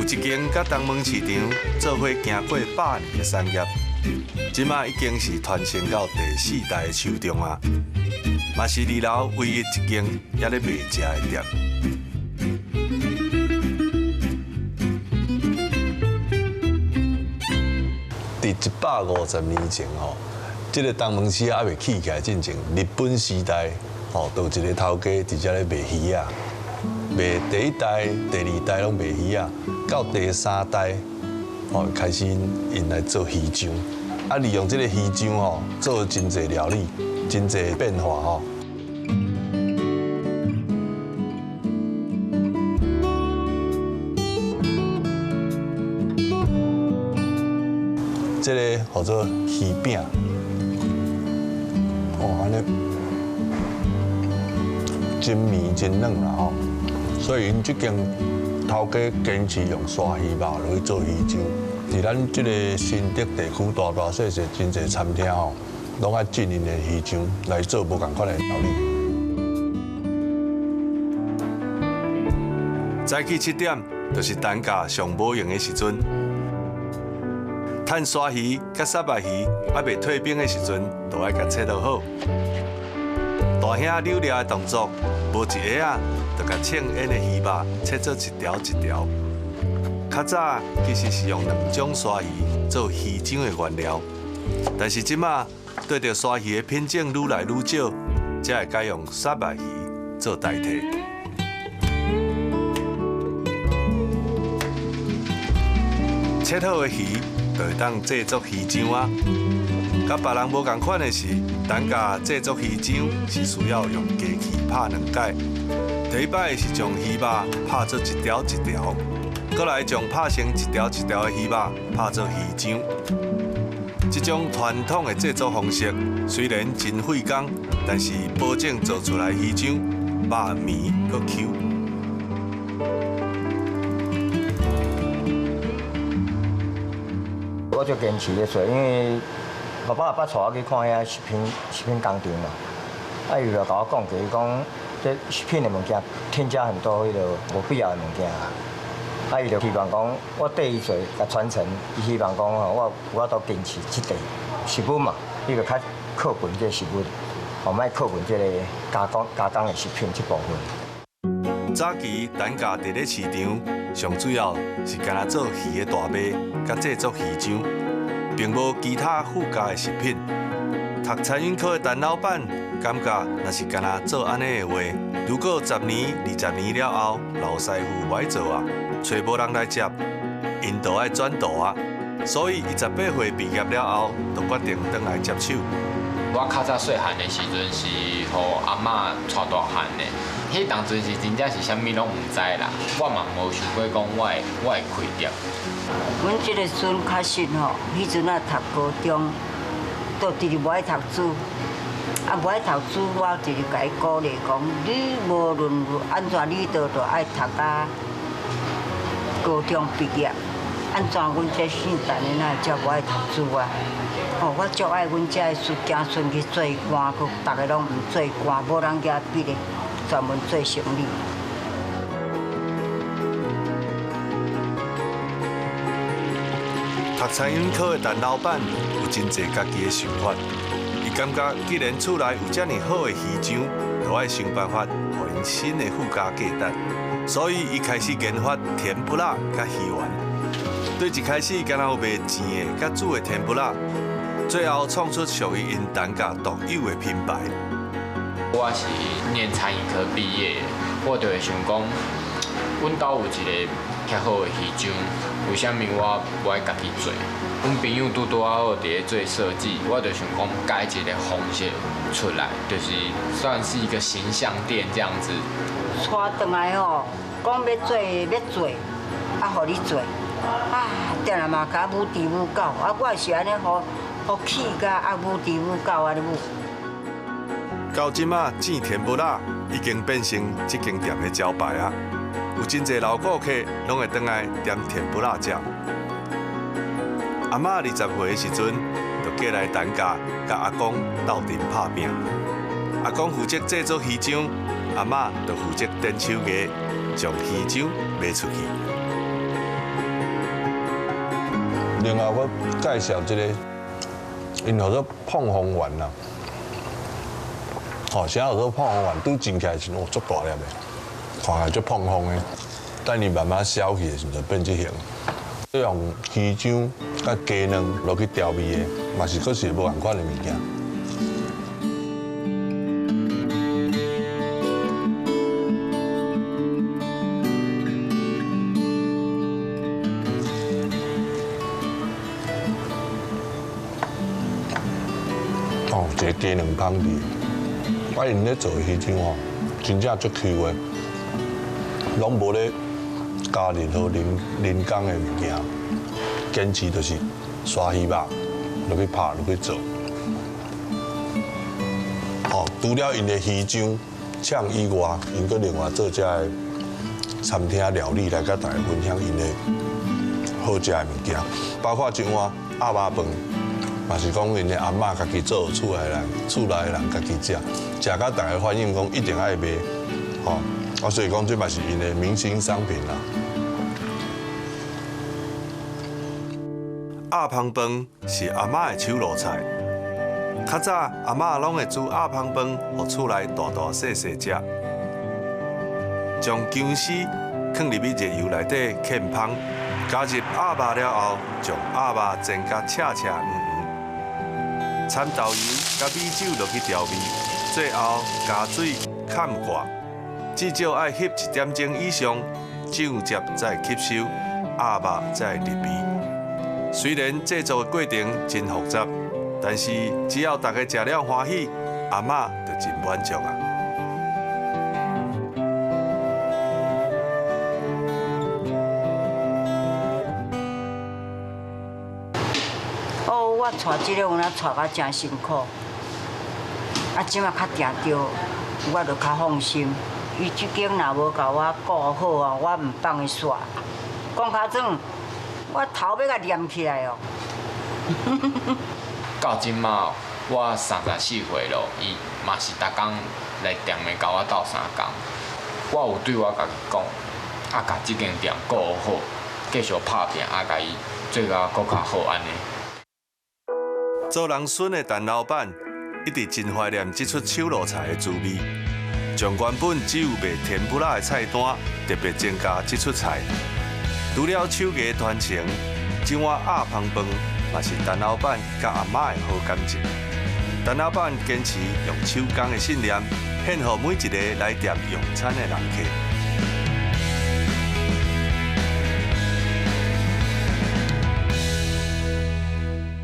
一間佮東門市場做伙行過100年的產業，這馬已經是傳承到第四代的手中啊，嘛是二樓唯一一間猶咧賣食的店。佇150年前吼，這个東門市猶未起起來進前，日本時代吼，就有一个頭家佇遮咧賣魚仔，賣第一代、第二代攏賣魚仔，到第三代吼開始𪜶來做魚漿，啊利用這个魚漿吼做真濟料理，真濟變化吼。這个號做魚餅，哦，按呢真綿真軟啦吼，所以𪜶這間頭家堅持用鯊魚肉落去做魚漿。佇咱這个新竹地區大大細細真濟餐廳吼，攏愛進𪜶的魚漿來做無仝款的料理。早起7點，就是陳家上無閒的時陣。趁鯊魚佮虱目魚猶未退冰的時陣，就愛共切落好。大兄扭掠的動作，無一下仔，就共稱煙的魚肉切做一條一條。較早其實是用兩種鯊魚做魚漿的原料，但是這馬對著鯊魚的品種愈來愈少，才會改用虱目魚做代替。切好的魚就會當製作魚漿啊。佮別人無仝款的是，陳家製作魚漿是需要用機器拍兩擺。第一擺是將魚肉拍做一條一條，閣來將拍成一條一條的魚肉拍做魚漿。這種傳統的製作方式雖然真費工，但是保證做出來魚漿肉綿閣 Q。我就堅持咧做，因為爸爸捌帶我去看遐食品工廠嘛，啊，伊就共我講過，伊講這食品的物件添加很多彼个無必要的物件啊，啊，伊就希望講我綴伊做，共傳承，伊希望講吼，我有法度堅持這塊食物嘛，伊就較靠近這個食物，吼，莫靠近這個加工的食品這部分。早期陳家佇咧市場，上主要是干焦做魚的大賣，佮製作魚漿，並無其他附加的食品。讀餐飲科的陳老闆感覺，若是干焦做按呢的話，如果十年、20年了後，老師傅無愛做啊，揣無人來接，𪜶就愛轉道啊。所以，伊18歲畢業了後，就決定轉來接手。我較早細漢的時陣是予阿嬤帶大漢的，彼當陣是真正是啥物攏毋知啦，我嘛無想過講我會開店。阮這个孫確實吼，彼陣啊讀高中，都直直無愛讀書，啊無愛讀書，我直直共伊鼓勵講，你無論按怎，你都愛讀到高中畢業。按怎阮這姓陳的哪會遮無愛讀書啊？哦，我足愛阮遮的孫子孫去做官，閣逐个攏毋做官，無人舉筆的，專門做生理。讀餐飲科的陳老闆有真濟家己的想法，伊感覺既然厝內有遮爾好的魚漿，就愛想辦法予𪜶新的附加價值，所以伊開始研發甜不辣佮魚丸。對一開始敢若有賣煎的佮煮的甜不辣，最後創出屬於𪜶陳家獨有的品牌。我是念餐飲科畢業的，我就會想講，阮兜有一个較好的魚漿，為啥物我無愛家己做？阮朋友拄拄仔好佇咧做設計，我就想講改一个方式出來，就是算是一個形象店這樣子。帶轉來吼，講欲做欲做，啊，予你做，啊，定定嘛共我舞豬舞狗，啊，我是按呢，予氣甲啊舞豬舞狗按呢舞。到這馬，煎甜不辣已經變成這間店的招牌啊！有真濟老顧客攏會轉來點甜不辣食。阿嬤20歲的時陣，就過來陳家，佮阿公鬥陣拍拚。阿公負責製作魚漿，阿嬤就負責展手藝，將魚漿賣出去。另外我介绍這個，𪜶號做膨風丸啦。吼，啥叫做膨風丸？拄煎起來時，哦，足大粒的，看起來足膨風的。等伊慢慢消去的時陣，變這形。用魚漿佮雞卵落去調味的，嘛是閣是無仝款的物件。哦，一个雞卵香味，啊，𪜶咧做的魚漿吼，真正足 Q 的，攏無咧加任何人工的物件，堅持就是沙魚肉落去拍落去做。哦，除了𪜶的魚漿嗆以外，𪜶閣另外做這个餐廳料理來佮大家分享𪜶的好食的物件，包括一碗鴨肉飯。嘛是講𪜶的阿嬤家己做，厝內的人家己食，食甲大家反應講一定愛買，吼，啊，所以講這嘛是𪜶的明星商品啦。鴨芳飯是阿嬤的手路菜，較早阿嬤攏會煮鴨芳飯，予厝內大大細細食，將薑絲囥入去熱油內底炕芳，加入鴨肉了後，將鴨肉煎甲赤赤黃黃。摻豆油佮米酒落去調味，最後加水崁蓋，至少愛翕一點鐘以上，醬汁才會吸收，鴨肉才會入味。雖然製作的過程真複雜，但是只要大家食了歡喜，阿嬤就真滿足啊！我带這個有影帶甲誠辛苦，啊，這馬較定著，我就較放心。伊這間若無共我顧好啊，我毋放伊煞。講較準，我頭欲共粘起來哦。到這馬我34歲咯，伊嘛是逐工來店內共我鬥相共。我有對我家己講，啊，共這間店顧好，繼續拍拚，啊，共伊做甲閣較好按呢。做人孫的陳老闆一直真懷念這齣手路菜的滋味，將原本只有賣甜不辣的菜單，特別增加這齣菜。除了手藝傳承，這碗鴨芳飯嘛是陳老闆佮阿嬤的好感情。陳老闆堅持用手工的信念，獻予每一个來店用餐的人客。